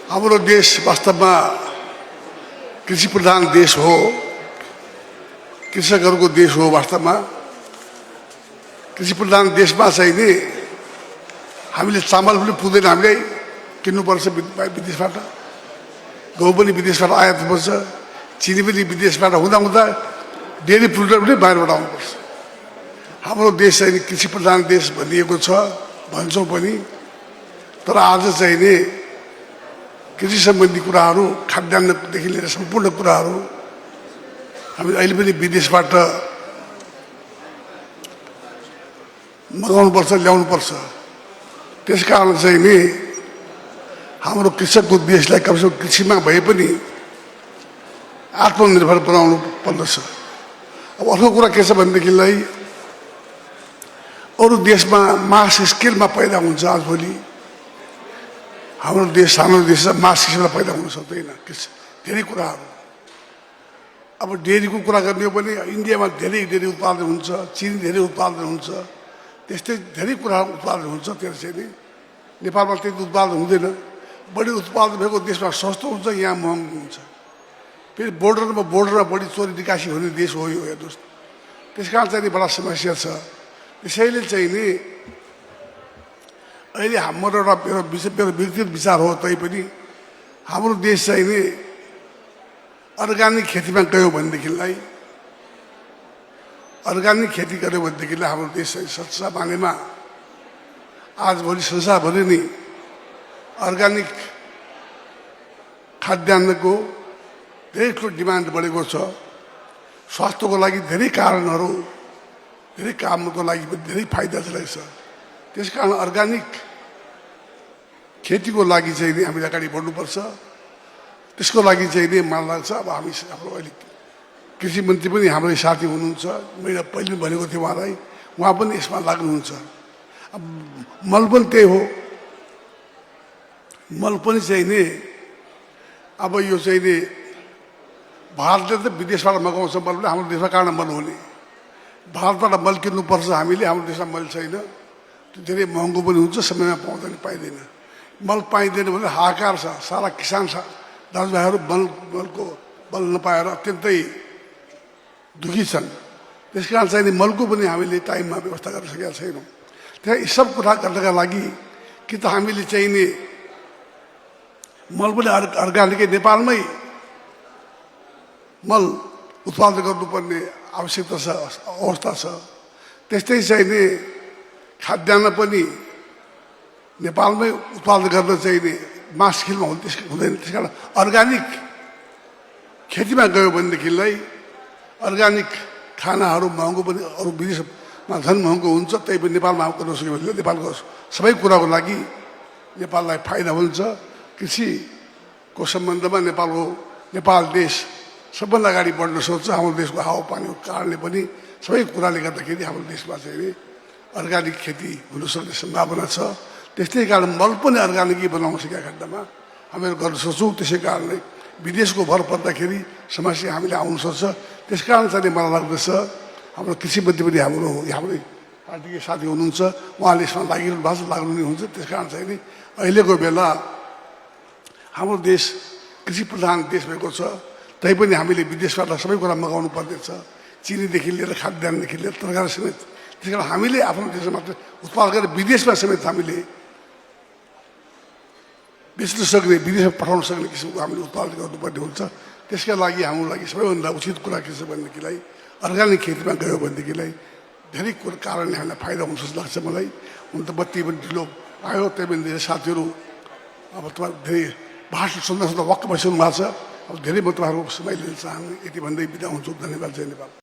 हाम्रो देश वास्तवमा कृषि प्रधान देश हो, कृषकहरूको देश हो। वास्तवमा कृषि प्रधान देशमा चाहिँ नि हामीले चामल पनि पुग्दैन, हामीले किन्नुपर्छ विदेशबाट, गहुँ पनि विदेशबाट आयात पर्छ, चिनी पनि विदेशबाट हुँदा हुँदा डेरी प्रोडक्ट पनि बाहिरबाट आउनुपर्छ। हाम्रो देश चाहिँ कृषि प्रधान देश भनिएको छ, भन्छौँ पनि, तर आज चाहिँ नि कृषि सम्बन्धी कुराहरू, खाद्यान्नदेखि लिएर सम्पूर्ण कुराहरू हामीले अहिले पनि विदेशबाट मगाउनुपर्छ, ल्याउनुपर्छ। त्यसकारण चाहिँ नि हाम्रो कृषकको देशलाई कमसेकम कृषिमा भए पनि आत्मनिर्भर बनाउनु पर्दछ। अब अर्को कुरा के छ भनेदेखिलाई अरू देशमा मास स्केलमा पैदा हुन्छ, आजभोलि हाम्रो देश सानो देश छ, मास स्केलमा पैदा हुन सक्दैन धेरै कुराहरू। अब डेरीको कुरा गर्ने हो भने इन्डियामा धेरै डेरी उत्पादन हुन्छ, चिनी धेरै उत्पादन हुन्छ, त्यस्तै धेरै कुराहरू उत्पादन हुन्छ। त्यो चाहिँ नि नेपालमा त्यति उत्पादन हुँदैन। बढी उत्पादन भएको देशमा सस्तो हुन्छ, यहाँ महँगो हुन्छ। फेरि बोर्डरमा बढी चोरी निकासी हुने देश हो यो, हेर्नुहोस्। त्यस कारण चाहिँ नि बडा समस्या छ। त्यसैले चाहिँ नि अहिले हाम्रो एउटा मेरो व्यक्तिगत विचार हो, तैपनि हाम्रो देश चाहिँ नि अर्ग्यानिक खेतीमा गयो भनेदेखिलाई, अर्ग्यानिक खेती गर्यो भनेदेखिलाई हाम्रो देश चाहिँ सच्चा मानेमा आजभोलि संसारभरि नै अर्ग्यानिक खाद्यान्नको धेरै ठुलो डिमान्ड बढेको छ। स्वास्थ्यको लागि धेरै कारणहरू, धेरै कामको लागि पनि धेरै फाइदा रहेछ। त्यस कारण अर्ग्यानिक खेतीको लागि चाहिँ नि हामीले अगाडि बढ्नुपर्छ। त्यसको लागि चाहिँ नि मलाई लाग्छ अब हाम्रो अहिले कृषि मन्त्री पनि हाम्रो साथी हुनुहुन्छ, मैले पहिले भनेको थिएँ उहाँलाई, उहाँ पनि यसमा लाग्नुहुन्छ। अब मल पनि त्यही हो, मल पनि चाहिँ नि अब यो चाहिँ नि भारतले त विदेशबाट मगाउँछ मल पनि, हाम्रो देशमा कहाँ मल हुने? भारतबाट मल किन्नुपर्छ हामीले, हाम्रो देशमा मल छैन, त्यो धेरै महँगो पनि हुन्छ, समयमा पाइँदैन। मल पाइँदैन भने हाहाकार छ। सारा किसान दाजुभाइहरू मल नपाएर अत्यन्तै दुखी छन्। त्यस कारण चाहिँ नि मलको पनि हामीले टाइममा व्यवस्था गर्न सकेका छैनौँ। त्यहाँ यी सब कुरा गर्नका लागि कि त हामीले चाहिँ नि मल पनि अर्ग्यानिकै नेपालमै मल उत्पादन गर्नुपर्ने आवश्यकता छ, अवस्था छ। त्यस्तै चाहिँ नि खाद्यान्न पनि नेपालमै उत्पादन गर्न चाहिँ नि मास खेलमा हुँदैन। त्यस कारण अर्ग्यानिक खेतीमा गयो भनेदेखिलाई अर्ग्यानिक खानाहरू महँगो पनि, अरू विदेशमा झन् महँगो हुन्छ, त्यही पनि नेपालमा गर्न सक्यो भने नेपालको सबै कुराको लागि नेपाललाई फाइदा हुन्छ। कृषिको सम्बन्धमा नेपाल देश सबभन्दा अगाडि बढ्न सक्छ। हाम्रो देशको हावापानीको कारणले पनि, सबै कुराले गर्दाखेरि हाम्रो देशमा चाहिँ नि अर्ग्यानिक खेती हुन सक्ने सम्भावना छ। त्यस्तै कारण मल पनि अर्ग्यानिकै बनाउन सकेका खण्डमा हामीहरू गर्न सक्छौँ। त्यसै कारणले विदेशको भर पर्दाखेरि समस्या हामीले आउन सक्छ। त्यस कारण चाहिँ मलाई लाग्दछ हाम्रो कृषि मन्त्री पनि हाम्रै पार्टीकै साथी हुनुहुन्छ, उहाँले यसमा लाग्नु नै हुन्छ। त्यस कारण चाहिँ नि अहिलेको बेला हाम्रो देश कृषि प्रधान देश भएको छ, तैपनि हामीले विदेशबाट सबै कुरा मगाउनु पर्नेछ, चिनीदेखि लिएर खाद्यान्नदेखि लिएर तरकारी समेत। त्यस कारण हामीले आफ्नो देशमा मात्र उत्पादन गरेर विदेशमा समेत हामीले बेच्न सक्ने, विदेशमा पठाउन सक्ने किसिमको हामीले उत्पादन गर्नुपर्ने हुन्छ। त्यसका लागि हाम्रो लागि सबैभन्दा उचित कुरा के छ भनेदेखिलाई अर्ग्यानिक खेतीमा गयो भनेदेखिलाई धेरै कारणले हामीलाई फाइदा हुन्छ जस्तो लाग्छ मलाई। हुन त बत्ती पनि ढिलो आयो, त्यही पनि धेरै साथीहरू अब तपाईँ धेरै भाषण सुन्दा वक्क बसिनु भएको छ। अब धेरै म तपाईँहरूको समय लिन चाहन्छु। यति भन्दै बिदा हुन्छु। धन्यवाद। जय नेपाल।